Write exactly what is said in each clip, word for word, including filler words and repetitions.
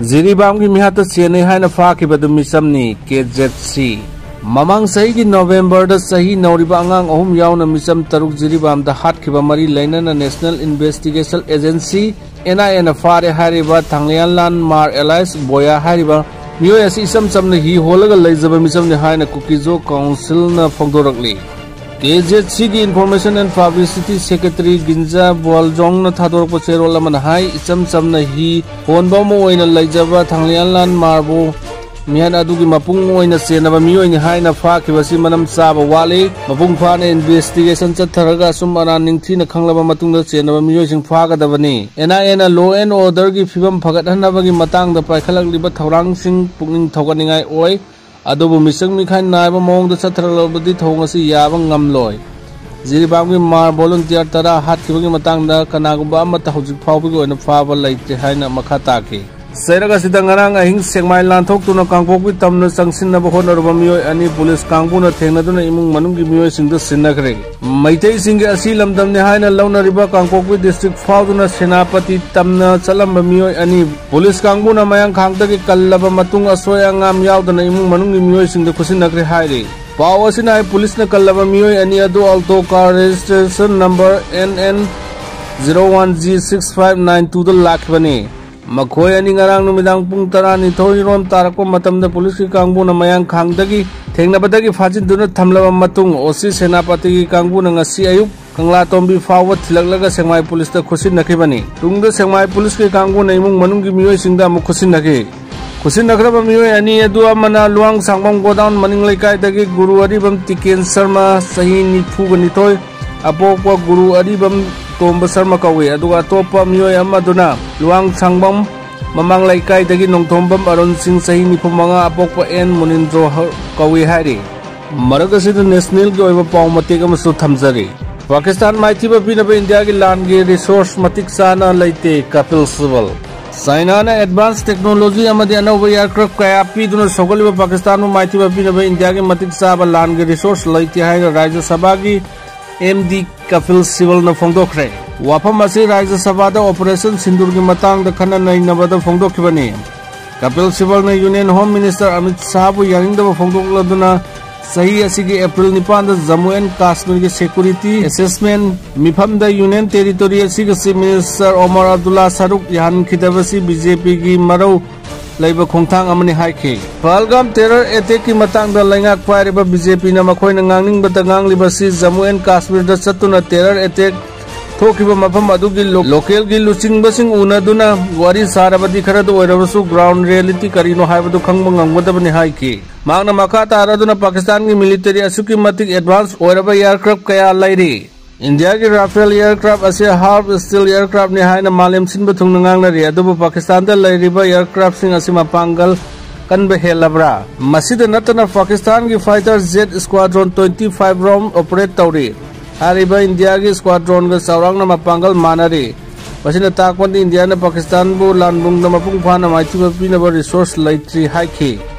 ꯖꯤꯔꯤꯕꯥꯝꯒꯤ ꯃꯤꯍꯥꯠꯇ ꯆꯦꯟꯅꯩ ꯍꯥꯏꯅ ꯐꯥꯈꯤꯕꯗꯨ ꯃꯤꯆꯝꯅꯤ꯫ ꯀꯦ ꯖꯦꯠ ꯁꯤ꯫ ꯃꯃꯥꯡ ꯆꯍꯤꯒꯤ ꯅꯣꯕꯦꯝꯕꯔꯗ ꯆꯍꯤ ꯅꯧꯔꯤꯕ ꯑꯉꯥꯡ ꯑꯍꯨꯝ ꯌꯥꯎꯅ ꯃꯤꯆꯝ ꯇꯔꯨꯛ ꯖꯤꯔꯤꯕꯥꯝꯗ ꯍꯥꯠꯈꯤꯕ ꯃꯔꯤ ꯂꯩꯅꯅ National Investigation Agency, N I A ꯅ ꯐꯥꯔꯦ ꯍꯥꯏꯔꯤꯕ ꯊꯥꯡꯂꯤꯌꯥꯟꯂꯥꯟ ꯃꯥꯔ alias ꯕꯣꯌꯥ ꯍꯥꯏꯔꯤꯕ ꯃꯤꯑꯣꯏ ꯑꯁꯤ ꯏꯆꯝ ꯆꯝꯅ ꯍꯤ ꯍꯣꯜꯂꯒ ꯂꯩꯖꯕ ꯃꯤꯆꯝꯅꯤ ꯍꯥꯏꯅ ꯀꯨꯀꯤꯖꯣ ꯀꯥꯎꯟꯁꯤꯜꯅ ꯐꯣꯡꯗꯣꯔꯛꯂꯤ꯫ ꯀꯦ ꯖꯦꯠ ꯁꯤꯒꯤ Information and Publicity Secretary ꯒꯤꯟꯖꯥ ꯕꯣꯜꯖꯣꯡꯅ ꯊꯥꯗꯣꯔꯛꯄ ꯆꯦꯔꯣꯜ ꯑꯃꯅ ꯍꯥꯏ, ꯏꯆꯝ ꯆꯝꯅ ꯍꯤ ꯍꯣꯟꯕ ꯑꯃ ꯑꯣꯏꯅ ꯂꯩꯖꯕ ꯊꯥꯡꯂꯤꯌꯥꯟꯂꯥꯟ ꯃꯥꯔꯕꯨ ꯃꯤꯍꯥꯠ ꯑꯗꯨꯒꯤ ꯃꯄꯨꯡ ꯑꯣꯏꯅ ꯆꯦꯟꯅꯕ ꯃꯤꯑꯣꯏꯅꯤ ꯍꯥꯏꯅ ꯐꯥꯈꯤꯕꯁꯤ ꯃꯔꯝ ꯆꯥꯕ ꯋꯥꯠꯂꯤ꯫ ꯃꯄꯨꯡ ꯐꯥꯅ investigation ꯆꯠꯊꯔꯒ ꯑꯆꯨꯝ ꯑꯔꯥꯟ ꯅꯤꯡꯊꯤꯅ ꯈꯪꯂꯕ ꯃꯇꯨꯡꯗ ꯆꯦꯟꯅꯕ ꯃꯤꯑꯣꯏꯁꯤꯡ ꯐꯥꯒꯗꯕꯅꯤ꯫ N I A ꯅ law and order ꯒꯤ ꯐꯤꯕꯝ ꯐꯒꯠꯍꯟꯅꯕꯒꯤ ꯃꯇꯥꯡꯗ ꯄꯥꯏꯈꯠꯂꯛꯂꯤꯕ ꯊꯧꯔꯥꯡꯁꯤꯡ ꯄꯨꯛꯅꯤꯡ ꯊꯧꯒꯠꯅꯤꯡꯉꯥꯏ ꯑꯣꯏ꯫ ꯑꯗꯨꯕꯨ ꯃꯤꯆꯪ ꯃꯤꯈꯥꯏ ꯅꯥꯏꯕ ꯃꯑꯣꯡꯗ ꯆꯠꯊꯔꯛꯂꯕꯗꯤ ꯊꯧꯑꯣꯡ ꯑꯁꯤ ꯌꯥꯕ ꯉꯝꯂꯣꯏ꯫ ꯖꯤꯔꯤꯕꯥꯝꯒꯤ ꯃꯥꯔ volunteer ꯇꯔꯥ ꯍꯥꯠꯈꯤꯕꯒꯤ ꯃꯇꯥꯡꯗ ꯀꯅꯥꯒꯨꯝꯕ ꯑꯃꯠꯇ ꯍꯧꯖꯤꯛ ꯐꯥꯎꯕꯒꯤ ꯑꯣꯏꯅ ꯐꯥꯕ ꯂꯩꯇ꯭ꯔꯤ ꯍꯥꯏꯅ ꯃꯈꯥ ꯇꯥꯈꯤ꯫ ꯆꯩꯔꯛ ꯑꯁꯤꯗ ꯉꯔꯥꯡ ꯑꯍꯤꯡ ꯁꯦꯛꯃꯥꯏ ꯂꯥꯟꯊꯣꯛꯇꯨꯅ ꯀꯥꯡꯄꯣꯛꯄꯤ ꯇꯝꯅ ꯆꯪꯁꯤꯟꯅꯕ ꯍꯣꯠꯅꯔꯨꯕ ꯃꯤꯑꯣꯏ ꯑꯅꯤ ꯄꯨꯂꯤꯁ ꯀꯥꯡꯕꯨꯅ ꯊꯦꯡꯅꯗꯨꯅ ꯏꯃꯨꯡ ꯃꯅꯨꯡꯒꯤ ꯃꯤꯑꯣꯏꯁꯤꯡꯗ ꯁꯤꯟꯅꯈ꯭ꯔꯦ꯫ ꯃꯩꯇꯩꯁꯤꯡꯒꯤ ꯑꯁꯤ ꯂꯝꯗꯝꯅꯤ ꯍꯥꯏꯅ ꯂꯧꯅꯔꯤꯕ ꯀꯥꯡꯄꯣꯛꯄꯤ district ꯐꯥꯎꯗꯨꯅ ꯁꯦꯅꯥꯄꯇꯤ ꯇꯝꯅ ꯆꯠꯂꯝꯕ ꯃꯤꯑꯣꯏ ꯑꯅꯤ ꯄꯨꯂꯤꯁ ꯀꯥꯡꯕꯨꯅ ꯃꯌꯥꯡꯈꯥꯡꯗꯒꯤ ꯀꯜꯂꯕ ꯃꯇꯨꯡ ꯑꯁꯣꯏ ꯑꯉꯥꯝ ꯌꯥꯎꯗꯅ ꯏꯃꯨꯡ ꯃꯅꯨꯡꯒꯤ ꯃꯤꯑꯣꯏꯁꯤꯡꯗ ꯈꯨꯠꯁꯤꯟꯅꯈ꯭ꯔꯦ ꯍꯥꯏꯔꯤ꯫ ꯄꯥꯎ ꯑꯁꯤꯅ ꯍꯥꯏ, ꯄꯨꯂꯤꯁꯅ ꯀꯜꯂꯕ ꯃꯤꯑꯣꯏ ꯑꯅꯤ ꯑꯗꯨ Alto car registration number N N zero one G six five nine two ꯗ ꯂꯥꯛꯈꯤꯕꯅꯤ꯫ ꯃꯈꯣꯏ ꯑꯅꯤ ꯉꯔꯥꯡ ꯅꯨꯃꯤꯗꯥꯡ ꯄꯨꯡ ꯇꯔꯥꯅꯤꯊꯣꯏ ꯔꯣꯝ ꯇꯥꯔꯛꯄ ꯃꯇꯝꯗ ꯄꯨꯂꯤꯁꯀꯤ ꯀꯥꯡꯕꯨꯅ ꯃꯌꯥꯡꯈꯥꯡꯗꯒꯤ ꯊꯦꯡꯅꯕꯗꯒꯤ ꯐꯥꯖꯤꯟꯗꯨꯅ ꯊꯝꯂꯕ ꯃꯇꯨꯡ, ꯑꯣ ꯁꯤ ꯁꯦꯅꯥꯄꯇꯤꯒꯤ ꯀꯥꯡꯕꯨꯅ ꯉꯁꯤ ꯑꯌꯨꯛ ꯀꯪꯂꯥꯇꯣꯝꯕꯤ ꯐꯥꯎꯕ ꯊꯤꯜꯂꯛꯂꯒ ꯁꯦꯛꯃꯥꯏ ꯄꯨꯂꯤꯁꯇ ꯈꯨꯠꯁꯤꯟꯅꯈꯤꯕꯅꯤ꯫ ꯇꯨꯡꯗ ꯁꯦꯛꯃꯥꯏ ꯄꯨꯂꯤꯁꯀꯤ ꯀꯥꯡꯕꯨꯅ ꯏꯃꯨꯡ ꯃꯅꯨꯡꯒꯤ ꯃꯤꯑꯣꯏꯁꯤꯡꯗ ꯑꯃꯨꯛ ꯈꯨꯠꯁꯤꯟꯅꯈꯤ꯫ ꯈꯨꯠꯁꯤꯟꯅꯈ꯭ꯔꯕ ꯃꯤꯑꯣꯏ ꯑꯅꯤ ꯑꯗꯨ ꯑꯃꯅ ꯂꯨꯋꯥꯡ ꯁꯥꯡꯕꯝ ꯒꯣꯗꯥꯎꯟ ꯃꯅꯤꯡ ꯂꯩꯀꯥꯏꯗꯒꯤ ꯒꯨꯔꯨ ꯑꯔꯤꯕꯝ ꯇꯤꯀꯦꯟ ꯁꯔꯃ, ꯆꯍꯤ ꯅꯤꯐꯨꯒ ꯅꯤꯊꯣꯏ, ꯑꯄꯣꯛꯄ ꯒꯨꯔꯨ ꯑꯔꯤꯕꯝ ꯇꯣꯝꯕ ꯁꯔꯃ ꯀꯧꯏ꯫ ꯑꯗꯨꯒ ꯑꯇꯣꯞꯄ ꯃꯤꯑꯣꯏ ꯑꯃꯗꯨꯅ ꯂꯨꯋꯥꯡ ꯁꯥꯡꯕꯝ ꯃꯃꯥꯡ ꯂꯩꯀꯥꯏꯗꯒꯤ ꯅꯣꯡꯊꯣꯝꯕꯝ ꯑꯔꯨꯟ ꯁꯤꯡ, ꯆꯍꯤ ꯅꯤꯐꯨ ꯃꯉꯥ, ꯑꯄꯣꯛꯄ ꯑꯦꯟ ꯃꯨꯅꯤꯟꯗ꯭ꯔꯣ ꯍ-, ꯀꯧꯏ ꯍꯥꯏꯔꯤ꯫ ꯃꯔꯛ ꯑꯁꯤꯗ ꯅꯦꯁꯅꯦꯜꯒꯤ ꯑꯣꯏꯕ ꯄꯥꯎ ꯃꯇꯦꯛ ꯑꯃꯁꯨ ꯊꯝꯖꯔꯤ꯫ ꯄꯥꯀꯤꯁꯇꯥꯟ ꯃꯥꯏꯊꯤꯕ ꯄꯤꯅꯕ ꯏꯟꯗꯤꯌꯥꯒꯤ ꯂꯥꯟꯒꯤ ꯔꯤꯁꯣꯔꯁ ꯃꯇꯤꯛ ꯆꯥꯅ ꯂꯩꯇꯦ, ꯀꯄꯤꯜ ꯁꯤꯕꯜ꯫ ꯆꯥꯏꯅꯥꯅ advance technology ꯑꯃꯗꯤ ꯑꯅꯧꯕ aircraft ꯀꯌꯥ ꯄꯤꯗꯨꯅ ꯁꯧꯒꯠꯂꯤꯕ ꯄꯥꯀꯤꯁꯇꯥꯟꯕꯨ ꯃꯥꯏꯊꯤꯕ ꯄꯤꯅꯕ ꯏꯟꯗꯤꯌꯥꯒꯤ ꯃꯇꯤꯛ ꯆꯥꯕ ꯂꯥꯟꯒꯤ ꯔꯤꯁꯣꯔꯁ ꯂꯩꯇꯦ ꯍꯥꯏꯅ ꯔꯥꯖ꯭ꯌ ꯁꯚꯥꯒꯤ M D ꯀꯄꯤꯜ ꯁꯤꯕꯜꯅ ꯐꯣꯡꯗꯣꯛꯈ꯭ꯔꯦ꯫ ꯋꯥꯐꯝ ꯑꯁꯤ ꯔꯥꯖ꯭ꯌ ꯁꯚꯥꯗ ꯑꯣꯄꯔꯦꯁꯟ ꯁꯤꯟꯗꯨꯔꯒꯤ ꯃꯇꯥꯡꯗ ꯈꯟꯅ ꯅꯩꯅꯕꯗ ꯐꯣꯡꯗꯣꯛꯈꯤꯕꯅꯤ꯫ ꯀꯄꯤꯜ ꯁꯤꯕꯜꯅ ꯌꯨꯅꯤꯌꯟ ꯍꯣꯝ ꯃꯤꯅꯤꯁꯇꯔ ꯑꯃꯤꯠ ꯁꯥꯍꯕꯨ ꯌꯥꯅꯤꯡꯗꯕ ꯐꯣꯡꯗꯣꯛꯂꯗꯨꯅ ꯆꯍꯤ ꯑꯁꯤꯒꯤ ꯑꯦꯄ꯭ꯔꯤꯜ ꯅꯤꯄꯥꯟꯗ ꯖꯝꯃꯨ ꯑꯦꯟ ꯀꯥꯁꯃꯤꯔꯒꯤ ꯁꯦꯀ꯭ꯌꯨꯔꯤꯇꯤ ꯑꯦꯁꯦꯁꯃꯦꯟ ꯃꯤꯐꯝꯗ ꯌꯨꯅꯤꯌꯟ ꯇꯦꯔꯤꯇꯣꯔꯤ ꯑꯁꯤꯒꯤ ꯆꯤꯐ ꯃꯤꯅꯤꯁꯇꯔ ꯑꯣꯃꯔ ꯑꯕꯗꯨꯜꯂꯥ ꯁꯔꯨꯛ ꯌꯥꯍꯟꯈꯤꯗꯕꯁꯤ ꯕꯤ ꯖꯦ ꯄꯤꯒꯤ ꯃꯔꯧ ꯂꯩꯕ ꯈꯣꯡꯊꯥꯡ ꯑꯃꯅꯤ ꯍꯥꯏꯈꯤ꯫ ꯄꯍꯜꯒꯥꯝ ꯇꯦꯔꯔ ꯑꯦꯇꯦꯛꯀꯤ ꯃꯇꯥꯡꯗ ꯂꯩꯉꯥꯛ ꯄꯥꯏꯔꯤꯕ ꯕꯤ ꯖꯦ ꯄꯤꯅ ꯃꯈꯣꯏꯅ ꯉꯥꯡꯅꯤꯡꯕꯇ ꯉꯥꯡꯂꯤꯕꯁꯤ ꯖꯝꯃꯨ ꯑꯦꯟ ꯀꯥꯁꯃꯤꯔꯗ ꯆꯠꯇꯨꯅ ꯇꯦꯔꯔ ꯑꯦꯇꯦꯛ ꯊꯣꯛꯈꯤꯕ ꯃꯐꯝ ꯑꯗꯨꯒꯤ ꯂꯣ-, ꯂꯣꯀꯦꯜꯒꯤ ꯂꯨꯆꯤꯡꯕꯁꯤꯡ ꯎꯅꯗꯨꯅ ꯋꯥꯔꯤ ꯁꯥꯔꯕꯗꯤ ꯈꯔꯗ ꯑꯣꯏꯔꯕꯁꯨ ꯒ꯭ꯔꯥꯎꯟ ꯔꯤꯌꯦꯂꯤꯇꯤ ꯀꯔꯤꯅꯣ ꯍꯥꯏꯕꯗꯨ ꯈꯪꯕ ꯉꯝꯒꯗꯕꯅꯤ ꯍꯥꯏꯈꯤ꯫ ꯃꯍꯥꯛꯅ ꯃꯈꯥ ꯇꯥꯔꯗꯨꯅ ꯄꯥꯀꯤꯁꯇꯥꯟꯒꯤ ꯃꯤꯂꯤꯇꯔꯤ ꯑꯁꯨꯛꯀꯤ ꯃꯇꯤꯛ ꯑꯦꯗꯚꯥꯟꯁ ꯑꯣꯏꯔꯕ ꯑꯦꯌꯔꯀ꯭ꯔꯥꯐ ꯀꯌꯥ ꯂꯩꯔꯤ꯫ ꯏꯟꯗꯤꯌꯥꯒꯤ ꯔꯥꯐꯦꯜ ꯑꯦꯌꯔꯀ꯭ꯔꯥꯐ ꯑꯁꯤ ꯍꯥꯔꯞ ꯁ꯭ꯇꯤꯜ ꯑꯦꯌꯔꯀ꯭ꯔꯥꯐꯅꯤ ꯍꯥꯏꯅ ꯃꯥꯂꯦꯝ ꯁꯤꯟꯕ ꯊꯨꯡꯅ ꯉꯥꯡꯅꯔꯤ, ꯑꯗꯨꯕꯨ ꯄꯥꯀꯤꯁꯇꯥꯟꯗ ꯂꯩꯔꯤꯕ ꯑꯦꯌꯔꯀ꯭ꯔꯥꯐꯁꯤꯡ ꯑꯁꯤ ꯃꯄꯥꯡꯒꯜ ꯀꯟꯕ ꯍꯦꯜꯂꯕ꯭ꯔꯥ? ꯃꯁꯤꯗ ꯅꯠꯇꯅ ꯄꯥꯀꯤꯁꯇꯥꯟꯒꯤ ꯐꯥꯏꯇꯔ ꯖꯦꯠ ꯁ꯭ꯀ꯭ꯋꯥꯗ꯭ꯔꯣꯟ ꯇ꯭ꯋꯦꯟꯇꯤ ꯐꯥꯏꯚ ꯔꯣꯝ ꯑꯣꯄꯔꯦꯠ ꯇꯧꯔꯤ꯫ ꯍꯥꯏꯔꯤꯕ ꯏꯟꯗꯤꯌꯥꯒꯤ ꯁ꯭ꯀ꯭ꯋꯥꯗ꯭ꯔꯣꯟꯒ ꯆꯥꯎꯔꯥꯛꯅ ꯃꯄꯥꯡꯒꯜ ꯃꯥꯟꯅꯔꯤ꯫ ꯃꯁꯤꯅ ꯇꯥꯛꯄꯗꯤ ꯏꯟꯗꯤꯌꯥꯅ ꯄꯥꯀꯤꯁꯇꯥꯟꯕꯨ ꯂꯥꯟꯕꯨꯡꯗ ꯃꯄꯨꯡ ꯐꯥꯅ ꯃꯥꯏꯊꯤꯕ ꯄꯤꯅꯕ ꯔꯤꯁꯣꯔꯁ ꯂꯩꯇ꯭ꯔꯤ ꯍꯥꯏꯈꯤ꯫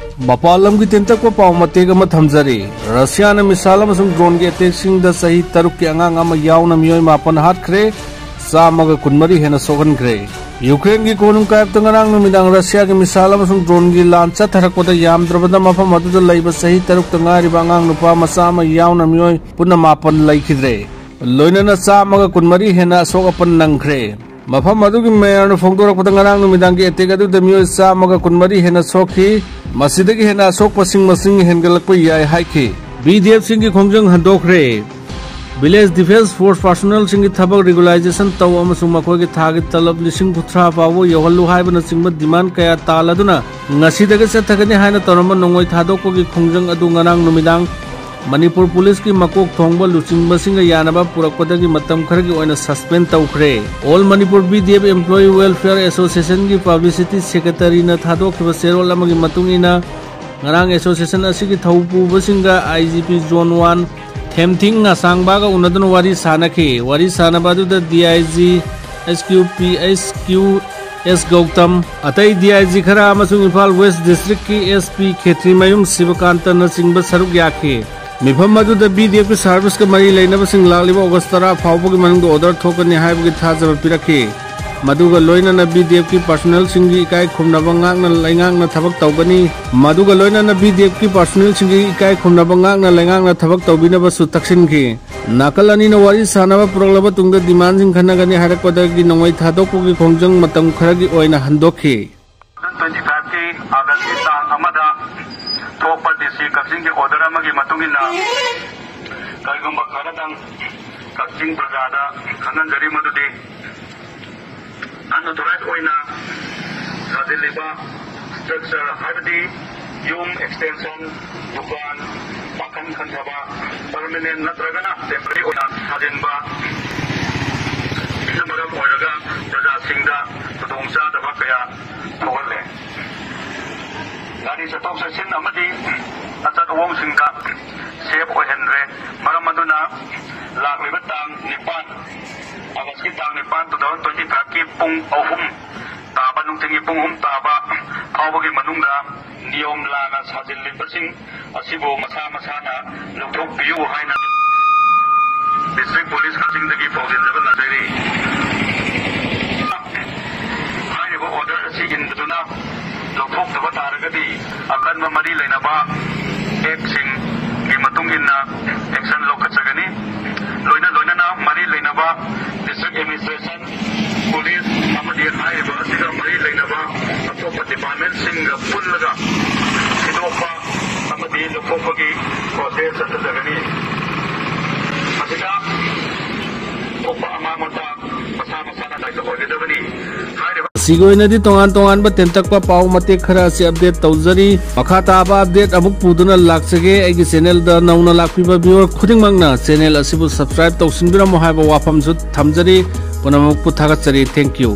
ꯃꯄꯥꯟ ꯂꯝꯒꯤ ꯇꯦꯟꯇꯛꯄ ꯄꯥꯎ ꯃꯇꯦꯛ ꯑꯃ ꯊꯝꯖꯔꯤ꯫ ꯔꯁꯤꯌꯥꯅ ꯃꯤꯁꯥꯏꯜ ꯑꯃꯁꯨꯡ ꯗ꯭ꯔꯣꯟꯒꯤ ꯑꯦꯇꯦꯛꯁꯤꯡꯗ ꯆꯍꯤ ꯇꯔꯨꯛꯀꯤ ꯑꯉꯥꯡ ꯑꯃ ꯌꯥꯎꯅ ꯃꯤꯑꯣꯏ ꯃꯥꯄꯟ ꯍꯥꯠꯈ꯭ꯔꯦ, ꯆꯥꯝꯃꯒ ꯀꯨꯟꯃꯔꯤ ꯍꯦꯟꯅ ꯁꯣꯛꯍꯟꯈ꯭ꯔꯦ꯫ ꯌꯨꯀ꯭ꯔꯦꯟꯒꯤ ꯀꯣꯅꯨꯡ ꯀꯥꯏꯞꯇ ꯉꯔꯥꯡ ꯅꯨꯃꯤꯗꯥꯡ ꯔꯁꯤꯌꯥꯒꯤ ꯃꯤꯁꯥꯏꯜ ꯑꯃꯁꯨꯡ ꯗ꯭ꯔꯣꯟꯒꯤ ꯂꯥꯟ ꯆꯠꯊꯔꯛꯄꯗ ꯌꯥꯝꯗ꯭ꯔꯕꯗ ꯃꯐꯝ ꯑꯗꯨꯗ ꯂꯩꯕ ꯆꯍꯤ ꯇꯔꯨꯛꯇ ꯉꯥꯏꯔꯤꯕ ꯑꯉꯥꯡ ꯅꯨꯄꯥ ꯃꯆꯥ ꯑꯃ ꯌꯥꯎꯅ ꯃꯤꯑꯣꯏ ꯄꯨꯟꯅ ꯃꯥꯄꯟ ꯂꯩꯈꯤꯗ꯭ꯔꯦ꯫ ꯂꯣꯏꯅꯅ ꯆꯥꯝꯃꯒ ꯀꯨꯟꯃꯔꯤ ꯍꯦꯟꯅ ꯑꯁꯣꯛ ꯑꯄꯟ ꯅꯪꯈ꯭ꯔꯦ꯫ ꯃꯐꯝ ꯑꯗꯨꯒꯤ ꯃꯦꯌꯔꯅ ꯐꯣꯡꯗꯣꯔꯛꯄꯗ ꯉꯔꯥꯡ ꯅꯨꯃꯤꯗꯥꯡꯒꯤ ꯑꯦꯇꯦꯛ ꯑꯗꯨꯗ ꯃꯤꯑꯣꯏ ꯆꯥꯝꯃꯒ ꯀꯨꯟꯃꯔꯤ ꯍꯦꯟꯅ ꯁꯣꯛꯈꯤ꯫ ꯃꯁꯤꯗꯒꯤ ꯍꯦꯟꯅ ꯑꯁꯣꯛꯄꯁꯤꯡ ꯃꯁꯤꯡ ꯍꯦꯟꯒꯠꯂꯛꯄ ꯌꯥꯏ ꯍꯥꯏꯈꯤ꯫ ꯕꯤ ꯗꯤ ꯑꯦꯐꯁꯤꯡꯒꯤ ꯈꯣꯡꯖꯪ ꯍꯟꯗꯣꯛꯈ꯭ꯔꯦ꯫ ꯚꯤꯂꯦꯖ ꯗꯤꯐꯦꯟꯁ ꯐꯣꯔꯁ ꯄꯥꯔꯁꯣꯅꯦꯜꯁꯤꯡꯒꯤ ꯊꯕꯛ ꯔꯤꯒꯨꯂꯥꯏꯖꯦꯁꯟ ꯇꯧ ꯑꯃꯁꯨꯡ ꯃꯈꯣꯏꯒꯤ ꯊꯥꯒꯤ ꯇꯂꯕ ꯂꯤꯁꯤꯡ ꯀꯨꯟꯊ꯭ꯔꯥ ꯐꯥꯎꯕ ꯌꯧꯍꯜꯂꯨ ꯍꯥꯏꯕꯅꯆꯤꯡꯕ ꯗꯤꯃꯥꯟ ꯀꯌꯥ ꯇꯥꯜꯂꯗꯨꯅ ꯉꯁꯤꯗꯒꯤ ꯆꯠꯊꯒꯅꯤ ꯍꯥꯏꯅ ꯇꯧꯔꯝꯕ ꯅꯣꯡꯃꯩ ꯊꯥꯗꯣꯛꯄꯒꯤ ꯈꯣꯡꯖꯪ ꯑꯗꯨ ꯉꯔꯥꯡ ꯅꯨꯃꯤꯗꯥꯡ ꯃꯅꯤꯄꯨꯔ ꯄꯨꯂꯤꯁꯀꯤ ꯃꯀꯣꯛ ꯊꯣꯡꯕ ꯂꯨꯆꯤꯡꯕꯁꯤꯡꯒ ꯌꯥꯅꯕ ꯄꯨꯔꯛꯄꯗꯒꯤ ꯃꯇꯝ ꯈꯔꯒꯤ ꯑꯣꯏꯅ ꯁꯁꯄꯦꯟ ꯇꯧꯈ꯭ꯔꯦ꯫ All Manipur B D F employee welfare ꯑꯦꯁꯣꯁꯤꯌꯦꯁꯟꯒꯤ ꯄꯕ꯭ꯂꯤꯁꯤꯇꯤ ꯁꯦꯀ꯭ꯔꯦꯇꯔꯤꯅ ꯊꯥꯗꯣꯛꯈꯤꯕ ꯆꯦꯔꯣꯜ ꯑꯃꯒꯤ ꯃꯇꯨꯡ ꯏꯟꯅ, ꯉꯔꯥꯡ ꯑꯦꯁꯣꯁꯤꯌꯦꯁꯟ ꯑꯁꯤꯒꯤ ꯊꯧꯄꯨꯕꯁꯤꯡꯒ I G P zone one ꯊꯦꯝꯊꯤꯡ ꯉꯥꯁꯥꯡꯕꯥꯒ ꯎꯅꯗꯨꯅ ꯋꯥꯔꯤ ꯁꯥꯅꯈꯤ꯫ ꯋꯥꯔꯤ ꯁꯥꯅꯕ ꯑꯗꯨꯗ D I G S Q P S Q S Gautam, ꯑꯇꯩ ꯗꯤ ꯑꯥꯏ ꯖꯤ ꯈꯔ ꯑꯃꯁꯨꯡ ꯏꯝꯐꯥꯜ ꯋꯦꯁ ꯗꯤꯁꯇ꯭ꯔꯤꯛꯀꯤ ꯑꯦꯁ ꯄꯤ ꯈꯦꯇ꯭ꯔꯤꯃꯌꯨꯝ ꯁꯤꯕꯀꯥꯟꯇꯅꯆꯤꯡꯕ ꯁꯔꯨꯛ ꯌꯥꯈꯤ꯫ ꯃꯤꯐꯝ ꯑꯗꯨꯗ BDFꯀꯤ serviceꯀ ꯃꯔꯤ ꯂꯩꯅꯕꯁꯤꯡ ꯂꯥꯛꯂꯤꯕ August ꯇꯔꯥ ꯐꯥꯎꯕꯒꯤ ꯃꯅꯨꯡꯗ order ꯊꯣꯛꯀꯅꯤ ꯍꯥꯏꯕꯒꯤ ꯊꯥꯖꯕ ꯄꯤꯔꯛꯈꯤ꯫ ꯃꯗꯨꯒ ꯂꯣꯏꯅꯅ BDFꯀꯤ personnelꯁꯤꯡꯒꯤ ꯏꯀꯥꯏ ꯈꯨꯝꯅꯕ ꯉꯥꯛꯅ ꯂꯩꯉꯥꯛꯅ ꯊꯕꯛ ꯇꯧꯒꯅꯤ꯫ ꯃꯗꯨꯒ ꯂꯣꯏꯅꯅ BDFꯀꯤ personnelꯁꯤꯡꯒꯤ ꯏꯀꯥꯏ ꯈꯨꯝꯅꯕ ꯉꯥꯛꯅ ꯂꯩꯉꯥꯛꯅ ꯊꯕꯛ ꯇꯧꯕꯤꯅꯕꯁꯨ ꯇꯛꯁꯤꯟꯈꯤ꯫ ꯅꯥꯀꯜ ꯑꯅꯤꯅ ꯋꯥꯔꯤ ꯁꯥꯅꯕ ꯄꯨꯔꯛꯂꯕ ꯇꯨꯡꯗ demandꯁꯤꯡ ꯈꯟꯅꯒꯅꯤ ꯍꯥꯏꯔꯛꯄꯗꯒꯤ ꯅꯣꯡꯃꯩ ꯊꯥꯗꯣꯛꯄꯒꯤ ꯈꯣꯡꯖꯪ ꯃꯇꯝ ꯈꯔꯒꯤ ꯑꯣꯏꯅ ꯍꯟꯗꯣꯛꯈꯤ꯫ Two thousand twenty-fiveꯀꯤ Augustꯀꯤ ꯇꯥꯡ ꯑꯃꯗ ꯊꯣꯛꯄ DC ꯀꯛꯆꯤꯡꯒꯤ order ꯑꯃꯒꯤ ꯃꯇꯨꯡ ꯏꯟꯅ ꯀꯔꯤꯒꯨꯝꯕ ꯈꯔꯗꯪ ꯀꯛꯆꯤꯡ ꯄ꯭ꯔꯖꯥꯗ ꯈꯪꯍꯟꯖꯔꯤ ꯃꯗꯨꯗꯤ unauthorized ꯑꯣꯏꯅ ꯁꯥꯖꯤꯜꯂꯤꯕ structure ꯍꯥꯏꯕꯗꯤ ꯌꯨꯝ extension, ꯗꯨꯀꯥꯟ, ꯄꯥꯈꯟ ꯈꯟꯊꯕ, permanent ꯅꯠꯇ꯭ꯔꯒꯅ temporary ꯑꯣꯏꯅ ꯁꯥꯖꯤꯟꯕ ꯃꯔꯝ ꯑꯣꯏꯔꯒ ꯄ꯭ꯔꯖꯥꯁꯤꯡꯗ ꯈꯨꯗꯣꯡꯆꯥꯗꯕ ꯀꯌꯥ ꯊꯣꯛꯍꯜꯂꯦ꯫ ꯒꯥꯔꯤ ꯆꯠꯊꯣꯛ ꯆꯠꯁꯤꯟ ꯑꯃꯗꯤ ꯑꯆꯠ ꯑꯋꯣꯡꯁꯤꯡꯗ safe ꯑꯣꯏꯍꯟꯗ꯭ꯔꯦ꯫ ꯃꯔꯝ ꯑꯗꯨꯅ ꯂꯥꯛꯂꯤꯕ ꯇꯥꯡ ꯅꯤꯄꯥꯟ, Augustꯀꯤ ꯇꯥꯡ ꯅꯤꯄꯥꯟ, two thousand twenty-fiveꯀꯤ ꯄꯨꯡ ꯑꯍꯨꯝ ꯇꯥꯕ, ꯅꯨꯡꯊꯤꯜꯒꯤ ꯄꯨꯡ ꯑꯍꯨꯝ ꯇꯥꯕ ꯐꯥꯎꯕꯒꯤ ꯃꯅꯨꯡꯗ ꯅꯤꯌꯣꯝ ꯂꯥꯟꯅ ꯁꯥꯖꯤꯜꯂꯤꯕꯁꯤꯡ ꯑꯁꯤꯕꯨ ꯃꯁꯥ ꯃꯁꯥꯅ ꯂꯧꯊꯣꯛꯄꯤꯌꯨ ꯍꯥꯏꯅ District Police ꯀꯛꯆꯤꯡꯗꯒꯤ ꯄꯥꯎꯗꯝꯖꯕ ꯂꯥꯛꯆꯔꯤ꯫ ꯍꯥꯏꯔꯤꯕ order ꯑꯁꯤ ꯏꯟꯗꯨꯅ ꯂꯧꯊꯣꯛꯇꯕ ꯇꯥꯔꯒꯗꯤ ꯑꯀꯟꯕ ꯃꯔꯤ ꯂꯩꯅꯕ actꯁꯤꯡꯒꯤ ꯃꯇꯨꯡ ꯏꯟꯅ action ꯂꯧꯈꯠꯆꯒꯅꯤ꯫ ꯂꯣꯏꯅ ꯂꯣꯏꯅꯅ ꯃꯔꯤ ꯂꯩꯅꯕ District Administration, Police ꯑꯃꯗꯤ ꯍꯥꯏꯔꯤꯕ ꯑꯁꯤꯒ ꯃꯔꯤ ꯂꯩꯅꯕ ꯑꯇꯣꯞꯄ departmentꯁꯤꯡꯒ ꯄꯨꯜꯂꯒ ꯊꯤꯗꯣꯛꯄ ꯑꯃꯗꯤ ꯂꯧꯊꯣꯛꯄꯒꯤ process ꯆꯠꯊꯖꯒꯅꯤ꯫ ꯃꯁꯤꯗ ꯊꯣꯛꯄ ꯑꯃꯥꯡ ꯑꯇꯥ ꯃꯁꯥ ꯃꯁꯥꯅ ꯗꯥꯏꯇ ꯑꯣꯏꯒꯗꯕꯅꯤ꯫ ꯍꯥꯏꯔꯤꯕ ꯑꯁꯤꯒꯤ ꯑꯣꯏꯅꯗꯤ ꯇꯣꯉꯥꯟ ꯇꯣꯉꯥꯟꯕ ꯇꯦꯟꯇꯛꯄ ꯄꯥꯎ ꯃꯇꯦꯛ ꯈꯔ ꯑꯁꯤ update ꯇꯧꯖꯔꯤ꯫ ꯃꯈꯥ ꯇꯥꯕ update ꯑꯃꯨꯛ ꯄꯨꯗꯨꯅ ꯂꯥꯛꯆꯒꯦ꯫ ꯑꯩꯒꯤ channelꯗ ꯅꯧꯅ ꯂꯥꯛꯄꯤꯕ viewer ꯈꯨꯗꯤꯡꯃꯛꯅ channel ꯑꯁꯤꯕꯨ subscribe ꯇꯧꯁꯤꯟꯕꯤꯔꯝꯃꯨ ꯍꯥꯏꯕ ꯋꯥꯐꯝꯁꯨ ꯊꯝꯖꯔꯤ꯫ ꯄꯨꯝꯅꯃꯛꯄꯨ ꯊꯥꯒꯠꯆꯔꯤ꯫ Thank you꯫